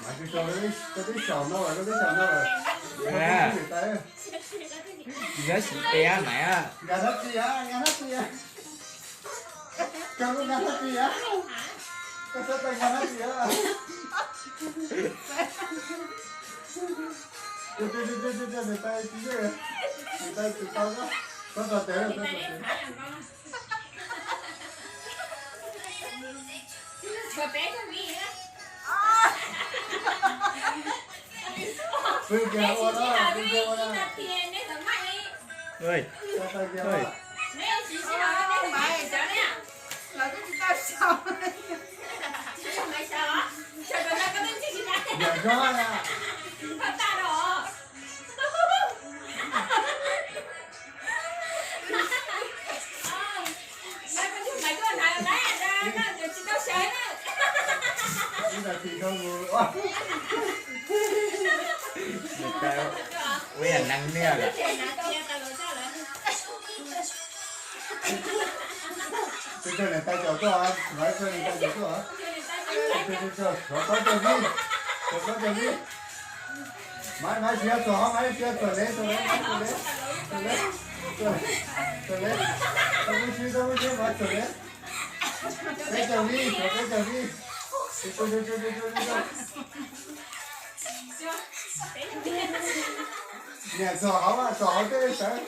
Mas koj twb xyaum no lawm, koj twb xyaum no lawm. Nkag siv tes mas. Nkag dab tsi a, nkag dab tsi a? Koj nkag dab tsi a? Koj xav tau nkag dab tsi a? Nws tais tsis yeej, nws tais tsis tau. Txhob tso tes, txhob tso tes. Pw kiag ua no, pw kiag ua no. Yog zog na. Ib tag kis koj mus. Ua yam neeg niaj lawm. Peb coj niam tais caum tuaj, Maiv coj niam tais caum tuaj. Rov qab cov vij, rov qab cov vij. Maiv, Maiv tsis yog txog hov, Maiv tsis yog txog le, txog le, Maiv txog le, txog le, txog le, txog le. Tau kuv sib, tau kuv sib, Maiv txog le. Peb cov vij, rov peb cov vij. Niam txog hauv, txog hauv tej sawv.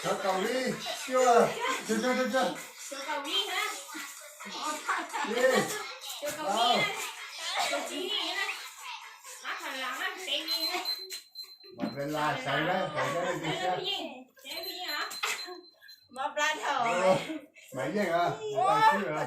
Sawv kaum vij, cuaj, cuaj, cuaj, cuaj, cuaj. Ib, plaub. Mas peb la sawv na, sawv na, sawv na. Mas yeej, tau sib os.